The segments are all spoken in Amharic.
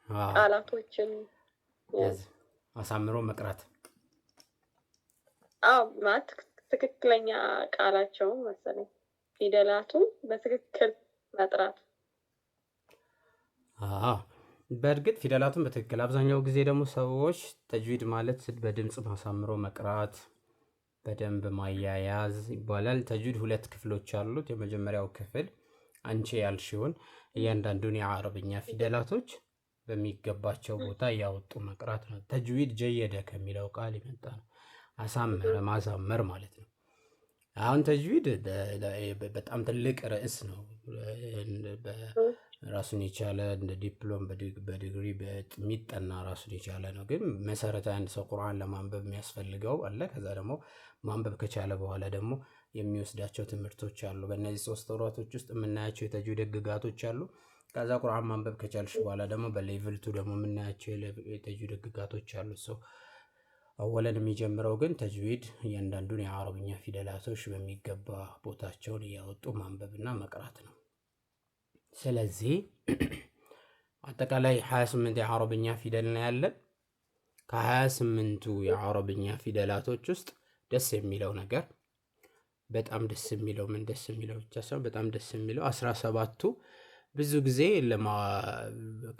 ቃላቶችን አሳምሮ መቅራት። አዎ፣ ማለት ትክክለኛ ቃላቸውን መሰለኝ ፊደላቱን በትክክል መጥራት። አዎ፣ በእርግጥ ፊደላቱን በትክክል፣ አብዛኛው ጊዜ ደግሞ ሰዎች ተጅዊድ ማለት በድምፅ ማሳምሮ መቅራት፣ በደንብ ማያያዝ ይባላል። ተጅዊድ ሁለት ክፍሎች አሉት። የመጀመሪያው ክፍል አንቺ ያልሽውን እያንዳንዱን የአረብኛ ፊደላቶች በሚገባቸው ቦታ እያወጡ መቅራት ነው። ተጅዊድ ጀየደ ከሚለው ቃል የመጣ ነው። አሳመረ፣ ማሳመር ማለት ነው። አሁን ተጅዊድ በጣም ትልቅ ርዕስ ነው። ራሱን የቻለ እንደ ዲፕሎም፣ በዲግሪ የሚጠና ራሱን የቻለ ነው። ግን መሰረታዊ አንድ ሰው ቁርአን ለማንበብ የሚያስፈልገው አለ። ከዛ ደግሞ ማንበብ ከቻለ በኋላ ደግሞ የሚወስዳቸው ትምህርቶች አሉ። በእነዚህ 3 ወራቶች ውስጥ የምናያቸው የተጅዊድ ህግጋቶች አሉ። ከዛ ቁርአን ማንበብ ከቻልሽ በኋላ ደግሞ በ level 2 ደግሞ የምናያቸው የተጅዊድ ህግጋቶች አሉ። So አወለን የሚጀምረው ግን ተጅዊድ እያንዳንዱን የአረብኛ ፊደላቶች በሚገባ ቦታቸውን እያወጡ ማንበብና መቅራት ነው። ስለዚህ አጠቃላይ 28 የአረብኛ ፊደል ነው ያለን። ከ28ቱ የአረብኛ ፊደላቶች ውስጥ ደስ የሚለው ነገር፣ በጣም ደስ የሚለው፣ ምን ደስ የሚለው ብቻ ሳይሆን በጣም ደስ የሚለው 17ቱ ብዙ ጊዜ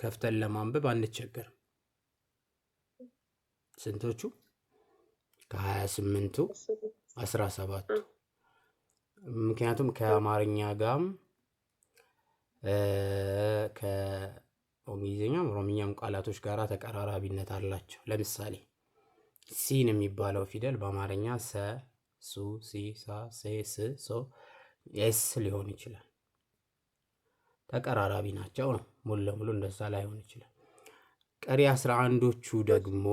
ከፍተን ለማንበብ አንቸገርም። ስንቶቹ? ከ28ቱ 17ቱ። ምክንያቱም ከአማርኛ ጋርም ከእንግሊዝኛም ኦሮምኛም ቃላቶች ጋር ተቀራራቢነት አላቸው። ለምሳሌ ሲን የሚባለው ፊደል በአማርኛ ሰ፣ ሱ፣ ሲ፣ ሳ፣ ሴ፣ ስ፣ ሶ፣ S ሊሆን ይችላል። ተቀራራቢ ናቸው ነው። ሙሉ ለሙሉ እንደዛ ላይሆን ይችላል። ቀሪ 11ዶቹ ደግሞ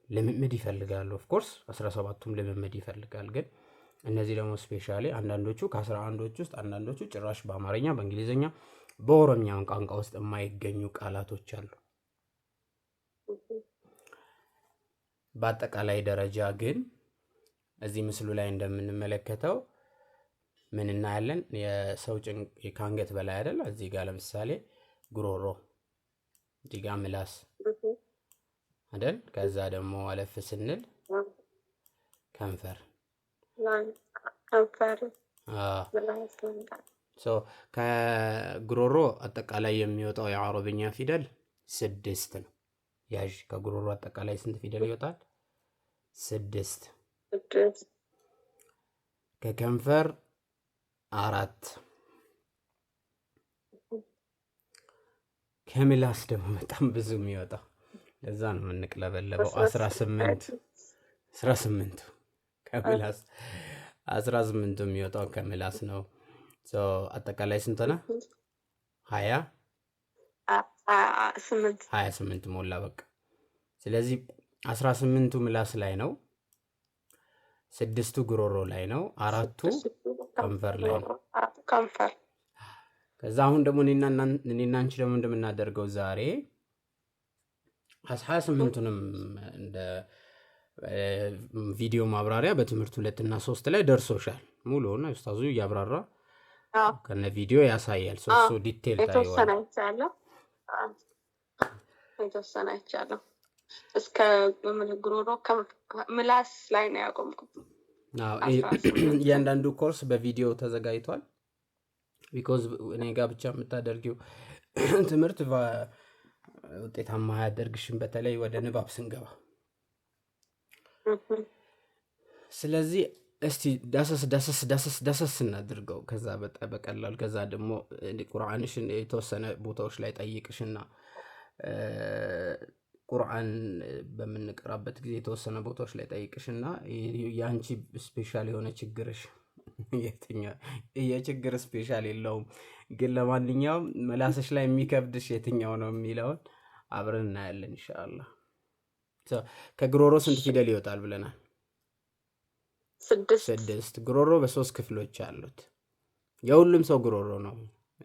ልምምድ ይፈልጋሉ። Of course 17ቱም ልምምድ ይፈልጋል። ግን እነዚህ ደግሞ specially አንዳንዶቹ፣ ከ11ዶች ውስጥ አንዳንዶቹ ጭራሽ በአማርኛ፣ በእንግሊዝኛ፣ በኦሮምኛ ቋንቋ ውስጥ የማይገኙ ቃላቶች አሉ። በአጠቃላይ ደረጃ ግን እዚህ ምስሉ ላይ እንደምንመለከተው ምን እናያለን? የሰው ከአንገት በላይ አይደል? እዚህ ጋር ለምሳሌ ጉሮሮ፣ እዚህ ጋር ምላስ አይደል? ከዛ ደግሞ አለፍ ስንል ከንፈር። ከንፈር። ከጉሮሮ አጠቃላይ የሚወጣው የአረብኛ ፊደል ስድስት ነው። ያዥ፣ ከጉሮሮ አጠቃላይ ስንት ፊደል ይወጣል? ስድስት። ከከንፈር አራት። ከምላስ ደግሞ በጣም ብዙ የሚወጣው፣ ለዛ ነው የምንቅለበለበው። 18፣ 18ቱ ከምላስ፣ 18ቱ የሚወጣው ከምላስ ነው። አጠቃላይ ስንት ሆነ? 20 ስምንት። 28 ሞላ በቃ። ስለዚህ 18ቱ ምላስ ላይ ነው፣ ስድስቱ ጉሮሮ ላይ ነው፣ አራቱ ከንፈር ላይ ነው። ከንፈር። ከዛ አሁን ደግሞ እኔና አንቺ ደግሞ እንደምናደርገው ዛሬ 28ቱንም እንደ ቪዲዮ ማብራሪያ በትምህርት 2 እና 3 ላይ ደርሶሻል። ሙሉውን ኡስታዙ እያብራራ ከነ ቪዲዮ ያሳያል። So detail የተወሰነ አይቻለሁ። የተወሰነ አይቻለሁ። እስከ ጉሮሮ ምላስ ላይ ነው ያቆምኩት። እያንዳንዱ ኮርስ በቪዲዮ ተዘጋጅቷል። Because እኔ ጋር ብቻ የምታደርጊው ትምህርት ውጤታማ አያደርግሽም፣ በተለይ ወደ ንባብ ስንገባ። ስለዚህ እስቲ ዳሰስ ዳሰስ ዳሰስ ዳሰስ እናድርገው። ከዛ በቀላል፣ ከዛ ደግሞ ቁርአንሽን የተወሰነ ቦታዎች ላይ ጠይቅሽና፣ ቁርአን በምንቀራበት ጊዜ የተወሰነ ቦታዎች ላይ ጠይቅሽና የአንቺ special የሆነ ችግርሽ የትኛው፣ የችግር special የለውም፣ ግን ለማንኛውም ምላስሽ ላይ የሚከብድሽ የትኛው ነው የሚለውን አብረን እናያለን ኢንሻአላህ። ከጉሮሮ ስንት ፊደል ይወጣል ብለናል? ስድስት። ስድስት። ጉሮሮ በሶስት ክፍሎች አሉት። የሁሉም ሰው ጉሮሮ ነው።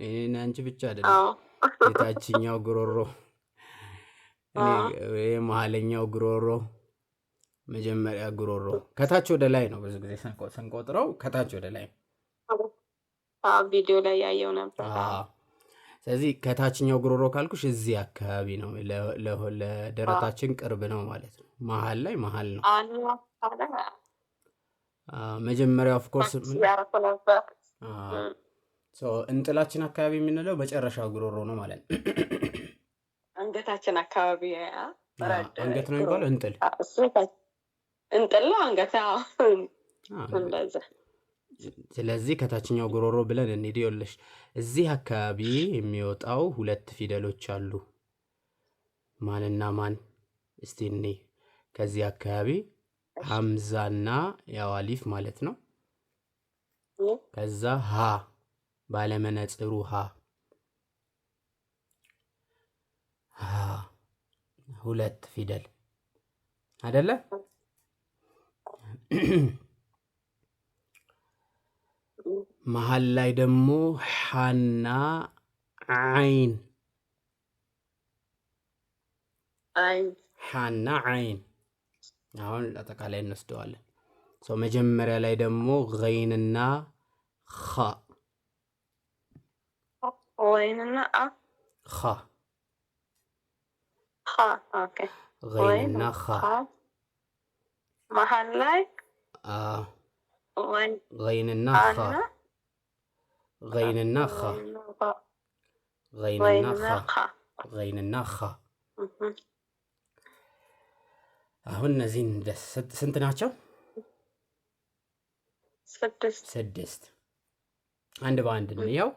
እኔና አንቺ ብቻ አይደለም። የታችኛው ጉሮሮ፣ የመሀለኛው ጉሮሮ፣ መጀመሪያ ጉሮሮ ከታች ወደ ላይ ነው። ብዙ ጊዜ ስንቆጥረው ከታች ወደ ላይ። ቪዲዮ ላይ ያየው ነበር። ስለዚህ ከታችኛው ጉሮሮ ካልኩሽ እዚህ አካባቢ ነው፣ ለደረታችን ቅርብ ነው ማለት ነው። መሀል ላይ መሀል ነው። መጀመሪያ of course ነበር። እንጥላችን አካባቢ የምንለው መጨረሻው ጉሮሮ ነው ማለት ነው። አንገታችን አካባቢ። አንገት ነው የሚባለው እንጥል። እንጥል ነው አንገት እንደዛ። ስለዚህ ከታችኛው ጉሮሮ ብለን እንሂድ። ይኸውልሽ እዚህ አካባቢ የሚወጣው ሁለት ፊደሎች አሉ። ማንና ማን? እስቲ እኔ ከዚህ አካባቢ ሀምዛና ያው አሊፍ ማለት ነው። ከዛ ሀ ባለመነጽሩ ሀ ሀ ሁለት ፊደል አደለ? መሀል ላይ ደግሞ ሐና ዓይን፣ ሐና ዓይን። አሁን አጠቃላይ እንወስደዋለን። ሰው መጀመሪያ ላይ ደግሞ ገይንና ኸ፣ ኸ፣ ገይንና ኸ መሀል ላይ ገይንና ኸ፣ ገይንና ኸ፣ ገይንና ኸ፣ ገይንና ኸ። አሁን እነዚህን ስንት ናቸው? ስድስት። አንድ በአንድ እንየው።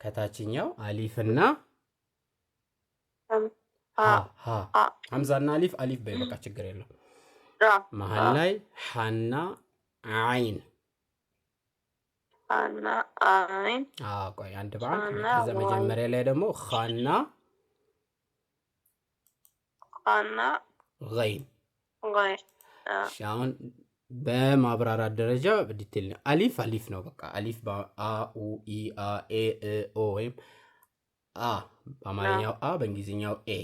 ከታችኛው አሊፍና ሀ፣ ሀምዛና አሊፍ፣ አሊፍ በይ በቃ ችግር የለው። መሀል ላይ ሐና ዓይን። ቆይ አንድ በአንድ። ከዛ መጀመሪያ ላይ ደግሞ ኻና ገይን። አሁን በማብራራት ደረጃ detail ነው። አሊፍ አሊፍ ነው በቃ አሊፍ አ ኡ ኢ አ ኤ እ ኦ ወይም አ በአማርኛው አ በእንግሊዝኛው A።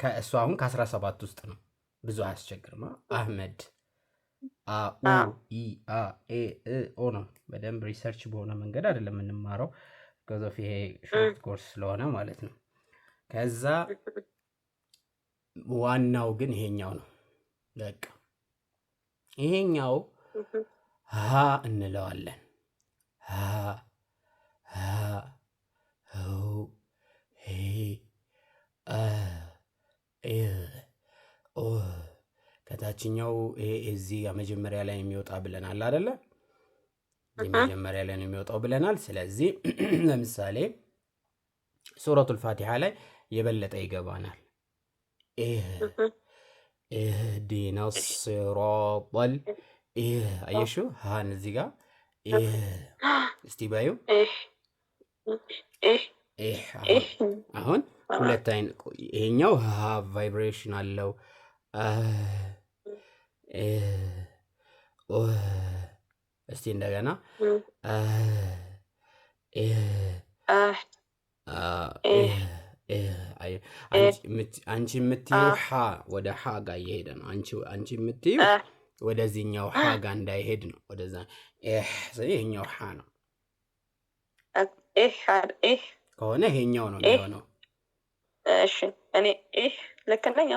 ከእሱ አሁን ከ17 ውስጥ ነው፣ ብዙ አያስቸግርም። አህመድ አ ኡ ኢ አ ኤ እ ኦ ነው። በደንብ research በሆነ መንገድ አይደለም የምንማረው፣ because of ይሄ short course ስለሆነ ማለት ነው። ከዛ ዋናው ግን ይሄኛው ነው። በቃ ይሄኛው ሀ እንለዋለን። ሀ ሀ ሁ ሂ አ ኢ ኦ። ከታችኛው ይሄ እዚህ መጀመሪያ ላይ የሚወጣ ብለናል አይደለ? የመጀመሪያ ላይ ነው የሚወጣው ብለናል። ስለዚህ ለምሳሌ ሱረቱል ፋቲሃ ላይ የበለጠ ይገባናል። اهدنا الصراط። አየሽው? ሀን እዚህ ጋር እስቲ በዩ። አሁን ሁለት አይን ይሄኛው ሀ vibration አለው። እስቲ እንደገና። አንቺ የምትይው ሀ ወደ ሀ ጋር እየሄደ ነው። አንቺ የምትይው ወደዚህኛው ሀ ጋር እንዳይሄድ ነው። ወደዛ ይሄኛው ሀ ነው ከሆነ ይሄኛው ነው የሚሆነው። እሺ እኔ ልክ ነኝ።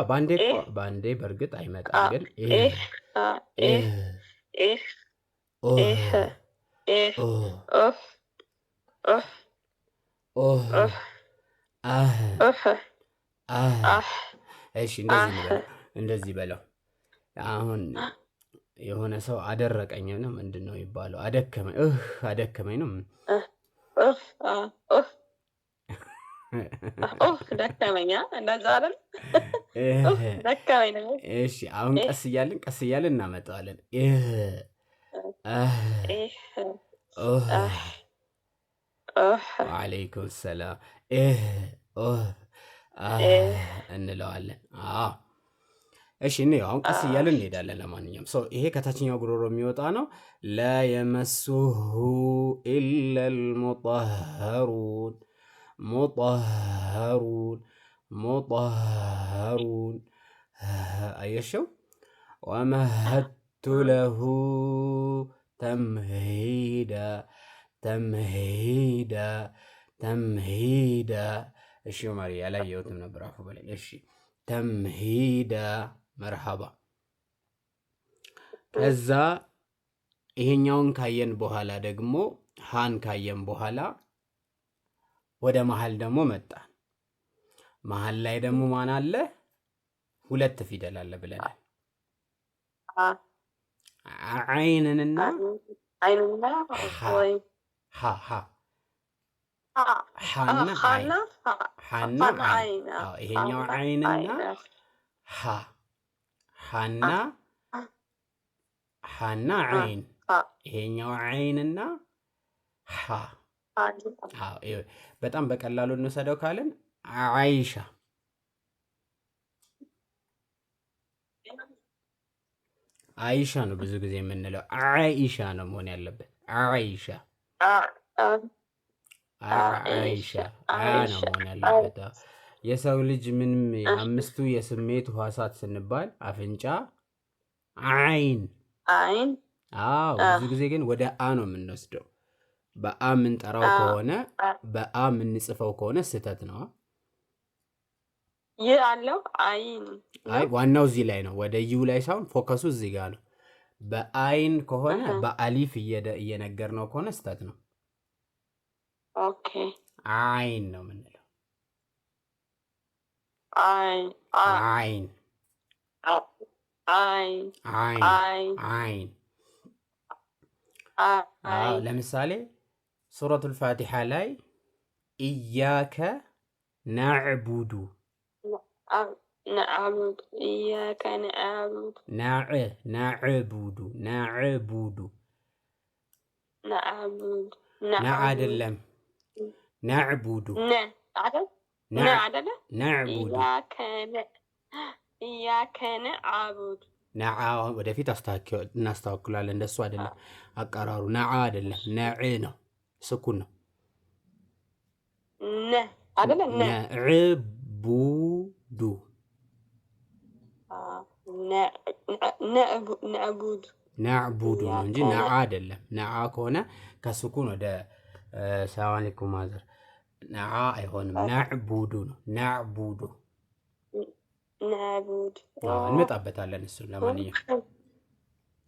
ባንዴ ባንዴ በእርግጥ አይመጣም፣ ግን እሺ እንደዚህ በለው። አሁን የሆነ ሰው አደረቀኝ ነው ምንድን ነው የሚባለው? አደከመኝ፣ አደከመኝ ነው። ደከመኛ እንደዛ አይደል? ደከመኝ ነው። እሺ አሁን ቀስ እያልን ቀስ እያልን እናመጣዋለን። ወዓለይኩም ሰላም እንለዋለን። እሺ እኔ አሁን ቀስ እያልን እንሄዳለን። ለማንኛውም ሰው ይሄ ከታችኛው ጉሮሮ የሚወጣ ነው። لا يمسه إلا المطهرون፣ مطهرون፣ مطهرون። አየሽው? ومهدت له تمهيدا تمهيدا تمهيدا። እሺ ዑመር ያላየሁትም ነበር፣ አፉ በለኝ። እሺ تمهيدا مرحبا። ከዛ ይሄኛውን ካየን በኋላ ደግሞ ሃን ካየን በኋላ ወደ መሀል ደግሞ መጣን። መሀል ላይ ደግሞ ማን አለ? ሁለት ፊደል አለ ብለናል። ዓይንንና ዓይንና ወይ ሃ ሃ ሃና ዓይን ሃና ዓይን። ይሄኛው ዓይንና ሃ ሃና ሃና ዓይን ይሄኛው ዓይንና ሃ። በጣም በቀላሉ እንውሰደው ካልን አይሻ አይሻ ነው ብዙ ጊዜ የምንለው። አይሻ ነው መሆን ያለበት። አይሻ አይሻ ነው መሆን ያለበት። የሰው ልጅ ምንም አምስቱ የስሜት ህዋሳት ስንባል አፍንጫ፣ ዓይን። አዎ ብዙ ጊዜ ግን ወደ አ ነው የምንወስደው። በአ የምንጠራው ከሆነ በአ የምንጽፈው ከሆነ ስህተት ነው። ይህ አለው አይን። አይ ዋናው እዚህ ላይ ነው፣ ወደ ዩ ላይ ሳይሆን focus ኡ እዚህ ጋር ነው። በአይን ከሆነ በአሊፍ እየነገር ነው ከሆነ ስህተት ነው። okay አይን ነው የምንለው። አይን አይን አይን። ለምሳሌ ሱረቱል ፋቲሓ ላይ إياك نعبد نعبد إياك نعبد نعبد نعبد نعبد ና አይደለም نعبد نعبد إياك نعبد ነዓ ወደፊት እናስተካክላለን። እንደሱ አይደለም አቀራሩ። ነዓ አይደለም ነዕ ነው፣ ስኩን ነው። نعبد نعبد ነው እንጂ ነዓ አይደለም። ነዓ ከሆነ ከስኩን ወደ سلام عليكم mother ነዓ አይሆንም። نعبد ነው። نعبد እንመጣበታለን። እሱን ለማንኛውም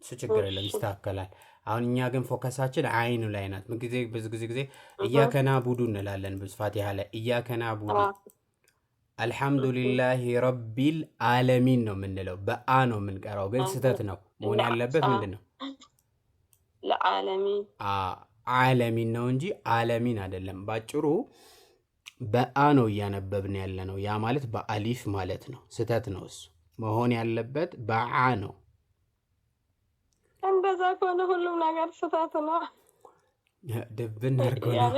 እሱ ችግር የለም ይስተካከላል። አሁን እኛ ግን focus ኣችን አይኑ ላይ ናት። ብዙ ጊዜ ጊዜ إياك نعبد እንላለን። ብዙ ፋቲሃ ላይ إياك نعبد الحمد لله رب العالمين ነው የምንለው። በአ ነው የምንቀራው፣ ግን ስህተት ነው። መሆን ያለበት ምንድን ነው? ዓለሚን ነው እንጂ ዓለሚን አይደለም። ባጭሩ በአ ነው እያነበብን ያለ ነው። ያ ማለት በአሊፍ ማለት ነው። ስህተት ነው እሱ። መሆን ያለበት በአ ነው። እንደዛ ከሆነ ሁሉም ነገር ስህተት ነው። ድብን አድርጎ ነው።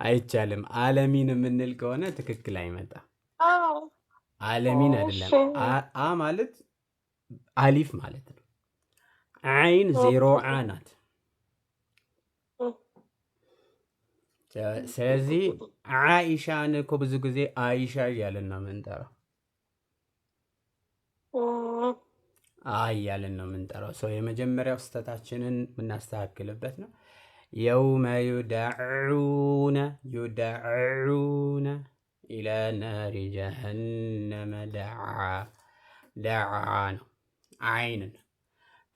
አይቻልም። ዓለሚን የምንል ከሆነ ትክክል አይመጣም። ዓለሚን አይደለም። አ ማለት አሊፍ ማለት ነው። አይን ዜሮ አ ናት። ስለዚህ አይሻን እኮ ብዙ ጊዜ አይሻ እያልን ነው የምንጠራው። አ እያልን ነው የምንጠራው። ሰው የመጀመሪያው ስህተታችንን የምናስተካክልበት ነው። يوم يدعون يدعون إلى نار جهنم دعا دعا ነው አይንን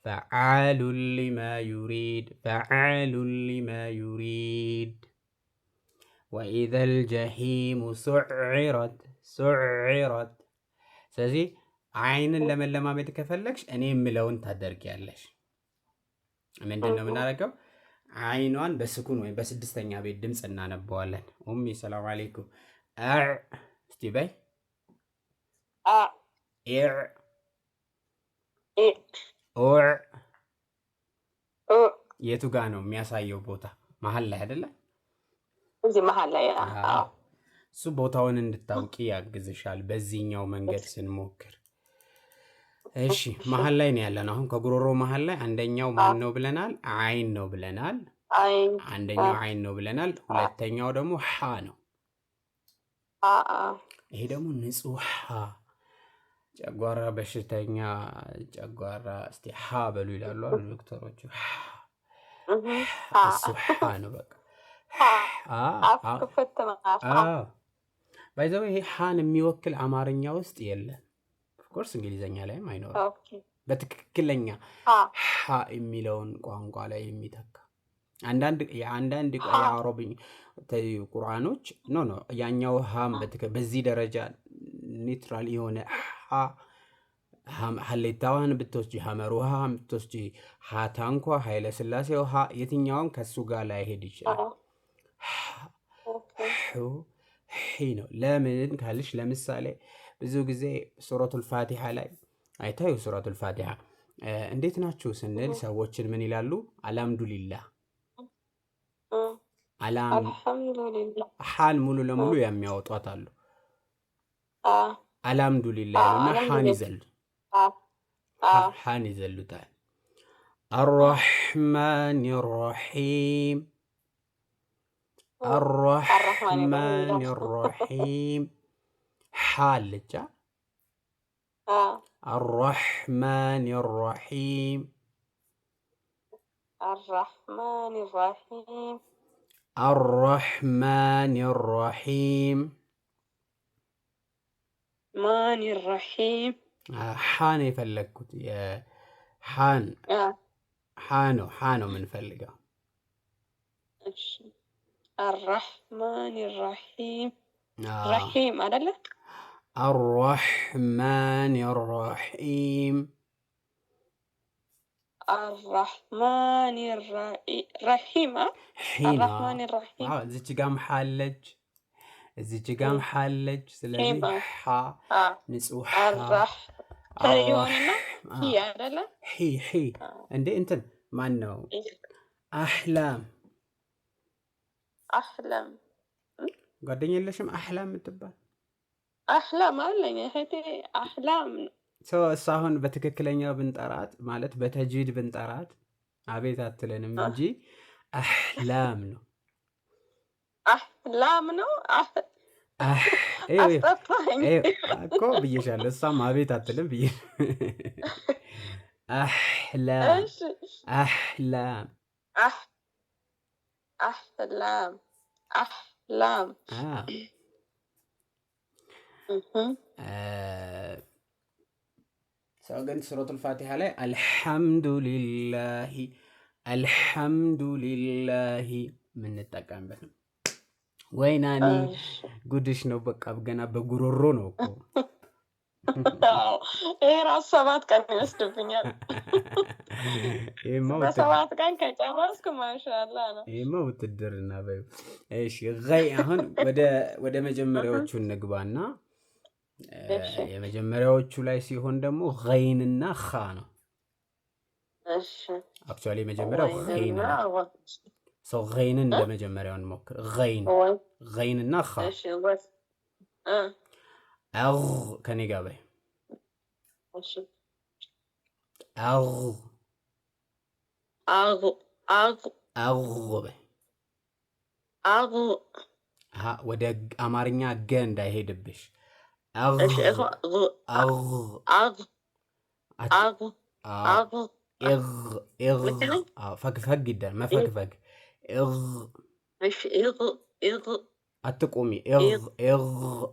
فعال لما يريد فعال لما يريد وإذا الجحيم سعرت سعرت። ስለዚህ አይንን ለመለማመድ ከፈለግሽ እኔ የምለውን ታደርጊያለሽ። ምንድን ነው የምናደርገው? አይኗን በስኩን ወይም በስድስተኛ ቤት ድምፅ እናነበዋለን። ኡሚ سلام عليكم። እስቲ በይ የቱ ጋ ነው የሚያሳየው ቦታ? መሀል ላይ አይደለ? እዚህ መሀል ላይ እሱ ቦታውን እንድታውቂ ያግዝሻል። በዚህኛው መንገድ ስንሞክር እሺ፣ መሀል ላይ ነው ያለን። አሁን ከጉሮሮ መሀል ላይ አንደኛው ማን ነው ብለናል? አይን ነው ብለናል። አንደኛው አይን ነው ብለናል። ሁለተኛው ደግሞ ሓ ነው። ይሄ ደግሞ ንጹህ ሀ። ጨጓራ በሽተኛ ጨጓራ እስቲ ሀ በሉ ይላሉ አሉ ዶክተሮቹ። እሱ ሀ ነው በቃ። By the way ይሄ ሀን የሚወክል አማርኛ ውስጥ የለም። Of course እንግሊዘኛ ላይም አይኖርም። በትክክለኛ ሀ የሚለውን ቋንቋ ላይ የሚተካ አንዳንድ የአንዳንድ የአረብኝ ቁርአኖች no ያኛው ሃም በዚህ ደረጃ neutral የሆነ ሀ ሀሌታዋን ብትወስጂ፣ ሀመር ውሃ ብትወስጂ፣ ሀታንኳ ኃይለ ስላሴ ውሃ የትኛውም ከሱ ጋር ላይሄድ ይችላል። ሒ ነው። ለምን ካልሽ ለምሳሌ ብዙ ጊዜ ሱረቱል ፋቲሓ ላይ አይታዩ፣ ሱረቱል ፋቲሓ እንዴት ናችሁ ስንል ሰዎችን ምን ይላሉ? አልሐምዱሊላህ። ሐን ሙሉ ለሙሉ የሚያወጧት አሉ። አልሐምዱሊላህ ይሉና ሐን ይዘሉታል። አራሕማን ራሒም፣ አራሕማን ራሒም ሓ አለቻ። አራሕማን ራሒም፣ አራሕማን ራሒም ማን ራሒም። ሓን የፈለግኩት ሓን ሓ ነው። ሓ ነው የምንፈልገው። አራሕማን ራሒም፣ ራሒም አይደለ? አራሕማን ራሒም፣ አራሕማን ራሒም። ሒን እዚች ጋም ሓለች፣ እዚች ጋም ሓለች። ስለዚህ ሓ ንጹህ ሒ ሒ እንዴ እንትን ማን ነው? አሕላም አሕላም ጓደኛ የለሽም? አሕላም የምትባል አሕላም አለኝ እህቴ አሕላም። እሷ አሁን በትክክለኛው ብንጠራት ማለት በተጅዊድ ብንጠራት አቤት አትለንም እንጂ አሕላም ነው። አሕላም ነው እኮ ብዬሻለሁ። እሷም አቤት አትልም ብዬ አሕላም፣ አሕላም፣ አሕላም፣ አሕላም። ሰው ግን ሱረቱል ፋቲሓ ላይ አልሐምዱሊላሂ፣ አልሐምዱሊላሂ የምንጠቀምበት ነው። ወይ ናኒ ጉድሽ ነው። በቃ ገና በጉሮሮ ነው እኮ። ይሄ ራሱ 7 ቀን ይወስድብኛል። በ7 ቀን ከጨረስኩ ማሻላ ነው። ይሄማ ውትድርና በይው። እሺ አሁን ወደ መጀመሪያዎቹ እንግባና የመጀመሪያዎቹ ላይ ሲሆን ደግሞ ገይንና ኻ ነው። Actually የመጀመሪያው ገይን ነው። ሰው ገይንን ለመጀመሪያው እንሞክር። ገይን፣ ገይንና ኻ። አግ ከኔ ጋር በይ። አግ፣ አግ በይ። ወደ አማርኛ ገ እንዳይሄድብሽ። አግ፣ ፈግፈግ ይደል መፈግፈግ። አትቁሚ።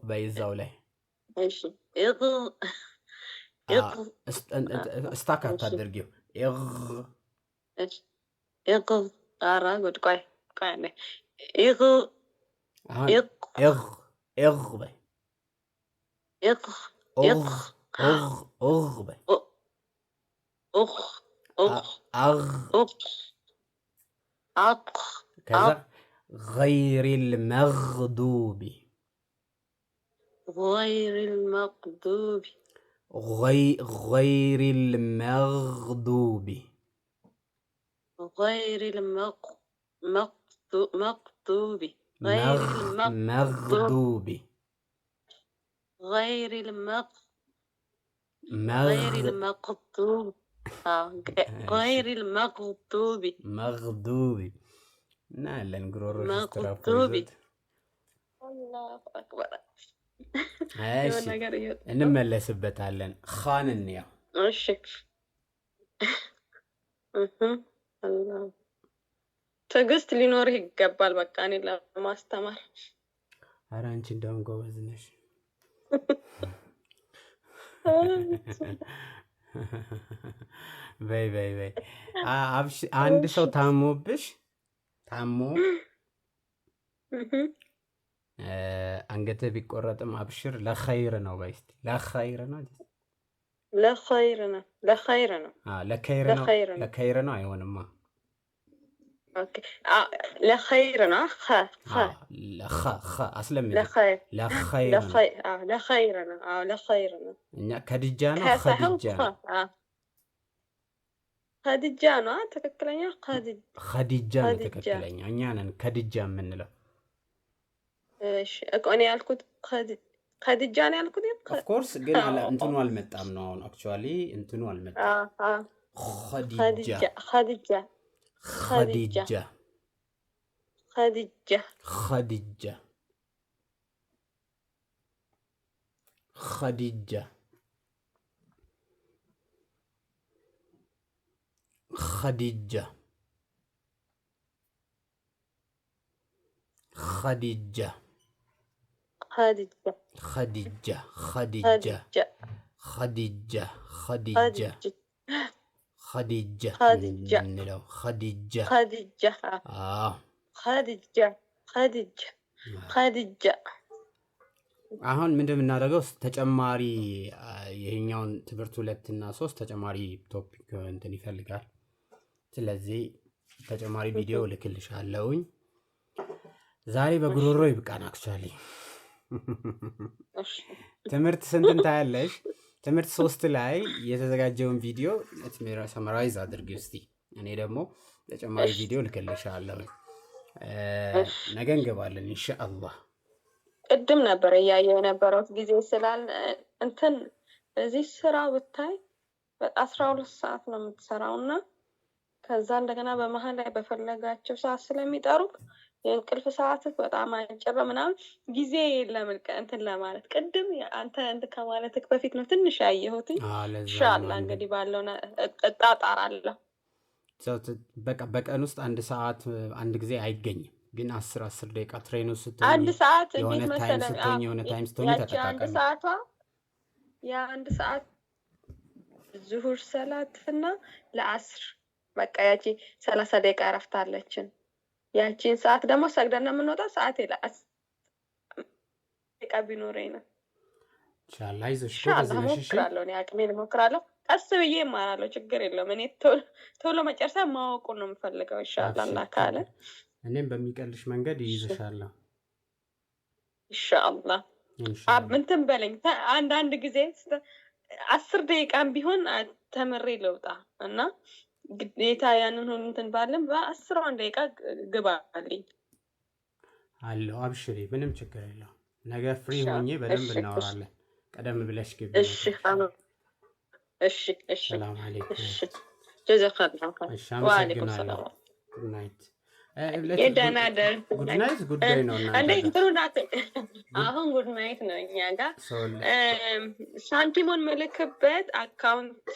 በይዛው ላይ stuck አታድርጊው። በይ፣ በይ። ከዛ ገይሪል መግዱቢ፣ ገይሪል መግዱቢ፣ ገይሪል መግዱቢ፣ ገይሪል መግዱቢ፣ መግዱቢ፣ ገይሪል መግዱቢ፣ ገይሪል መግዱቢ፣ መግዱቢ። እናያለን። ጉሮሮ መግዱቢ። አላሁ አክበር። የሆነ እሺ ነገር እየወጣ ነው። እንመለስበታለን። ኻን እንያው። እሺ እህ አላህ። ትዕግስት ሊኖርህ ይገባል። በቃ እኔን ለማስተማር። ኧረ አንቺ እንደውም ጎበዝ ነሽ። በይ በይ በይ። አንድ ሰው ታሞብሽ ታሞ አንገትህ ቢቆረጥም አብሽር ለኸይር ነው በይ እስቲ። ለኸይር ነው። ለኸይር ነው፣ ለኸይር ነው። ለከይር ነው። ለኸይር ነው። ለከይር ነው አይሆንማ። Okay፣ ለኸይር ነው። ኸ ኸ። ለኸ ኸ አስለምጂ። ለኸይር። ለኸይር ነው። ለኸይር፣ አዎ፣ ለኸይር ነው። አዎ፣ ለኸይር ነው። እኛ ከድጃ ነው። ከሳይሆን ኸዲጃ ኸ ነው። አዎ፣ ኸዲጃ ነው ትክክለኛ ኸዲጃ ነው። ኸዲጃ። ትክክለኛ እኛ ነን ከድጃ የምንለው። እሺ እኮ እኔ ያልኩት ኸዲጃ ነው ያልኩት። Of course ግን እንትኑ አልመጣም ነው አሁን actually እንትኑ አልመጣም። ኸዲጃ። ኸዲጃ፣ ኸዲጃ። ኸዲጃ። ኸዲጃ። ኸዲጃ፣ ኸዲጃ፣ ኸዲጃ፣ ኸዲጃ። ኸዲጃ። ኸዲጃ፣ ኸዲጃ። ኸዲጃ። ኸዲጃ፣ ኸዲጃ። ኸዲጃ። ኸዲጃ ኸዲጃ። የምንለው ኸዲጃ። ኸዲጃ። አዎ። ኸዲጃ፣ ኸዲጃ፣ ኸዲጃ። አሁን ምንድን የምናደርገው ተጨማሪ ይሄኛውን ትምህርት ሁለት እና ሶስት ተጨማሪ topic እንትን ይፈልጋል። ስለዚህ ተጨማሪ ቪዲዮ እልክልሻለሁኝ። ዛሬ በጉሮሮ ይብቃን። Actually እሺ። ትምህርት ስንትን ታያለሽ? ትምህርት ሶስት ላይ የተዘጋጀውን ቪዲዮ summarize አድርጊ እስቲ። እኔ ደግሞ ተጨማሪ እሺ። ቪዲዮ እልክልሻለሁ። እሺ። ነገ እንገባለን ኢንሻአላህ። ቅድም ነበር እያየሁ የነበረው ጊዜ ስላል እንትን በዚህ ስራ ብታይ 12 ሰዓት ነው የምትሰራው እና ከዛ እንደገና በመሀል ላይ በፈለጋቸው ሰዓት ስለሚጠሩክ የእንቅልፍ ሰዓትህ በጣም አጭር ነው ምናምን ጊዜ የለም እንትን ለማለት። ቅድም አንተ እንትን ከማለትህ በፊት ነው ትንሽ ያየሁትኝ። ለዛ ነው። ኢንሻአላህ። አንድ እንግዲህ ባለው እጣጣራለሁ። ሰው በቃ በቀን ውስጥ አንድ ሰዓት አንድ ጊዜ አይገኝም፣ ግን 10 10 ደቂቃ train ኡ ስትሆኚ አንድ ሰዓት የሆነ እንዴት time መሰለህ? ስትሆኚ የሆነ time ስትሆኚ ያቺ አንድ ተጠቃቀሚ። ሰዓቷ የአንድ ሰዓት ዙሁር ሰላት እና ለአስር በቃ ያቺ 30 ደቂቃ እረፍት አለችን። ያቺን ሰዓት ደግሞ ሰግደን ነው የምንወጣው። ሰዓት የለ 10 ደቂቃ ቢኖረኝ ነው። ኢንሻአላህ አይዞሽ፣ ጎበዝ ኢንሻአላህ ነሽ። እሺ። እሞክራለሁ። እኔ አቅሜን እሞክራለሁ። ቀስ ብዬ እማራለሁ። ችግር የለውም። እኔ ቶሎ ቶሎ መጨረሻ ማወቁን ነው የምፈልገው። ኢንሻአላህ አብሽር፣ አላህ ካለ። ችግር እኔም በሚቀልሽ መንገድ ይይዝሻለሁ። ኢንሻአላህ። ኢንሻአላህ። እንትን በለኝ አንዳንድ ጊዜ 10 ደቂቃም ቢሆን ተምሬ ልውጣ እና ግዴታ ያንን ሁሉ እንትን ባለን በ10ሯን ደቂቃ ግባልኝ። አለው አብሽሪ፣ ምንም ችግር የለውም። ነገ free ኢንሻአላህ። ሆኜ በደንብ እሺ። እናወራለን። ቀደም ብለሽ ግቢ እሺ። እነግርሻለሁ። እሺ። ሰላም አለይኩም። እሺ፣ ጀዛከላሁ ኸይር። እሺ። ወአለይኩም አመሰግናለሁ። ሰላም። Good night። የደህና ደር። Good night ጉዳይ ነው እናንተ እንዴ ጋር። እንትኑ ናት። አሁን good night ነው እኛ ጋር። ሰው ሳንቲሙን ምልክበት account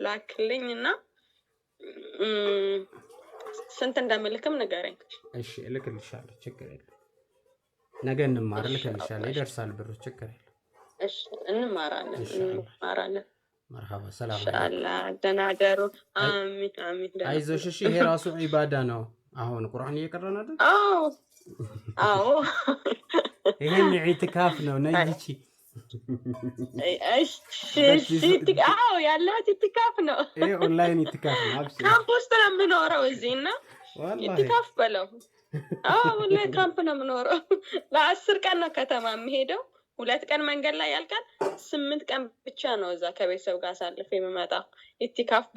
ላክልኝ እና ስንት እንደምልክም ንገረኝ። እሺ እልክልሻለሁ፣ ችግር የለም። ነገ እንማር፣ እሺ። እልክልሻለሁ። ይደርሳል ብሩ፣ ችግር የለም። እሺ፣ እንማራለን። ኢንሻአላህ። እንማራለን። መርሃባ፣ ሰላም አለይኩም። ኢንሻአላህ ደህና ደሩ። አሚን አሚን። ደህና አይዞሽ፣ እሺ። ይሄ ራሱ ዒባዳ ነው። አሁን ቁርአን እየቀራን አይደል? አዎ። ይሄም ኢዕቲካፍ ነው። ነይቺ። እሺ እሺ። አዎ፣ ያለሁት ኢትካፍ ነው። ይሄ ኦንላይን ኢዕቲካፍ ነው። አብሽሪ። ካምፕ ውስጥ ነው የምኖረው እዚህ እና ወላሂ። ኢትካፍ በለው። አዎ ወላሂ ካምፕ ነው የምኖረው። ለ10 ቀን ነው ከተማ የምሄደው። 2 ቀን መንገድ ላይ ያልቃል። 8 ቀን ብቻ ነው እዛ ከቤተሰብ ጋር አሳልፌ የምመጣው። ኢትካፍ በለው።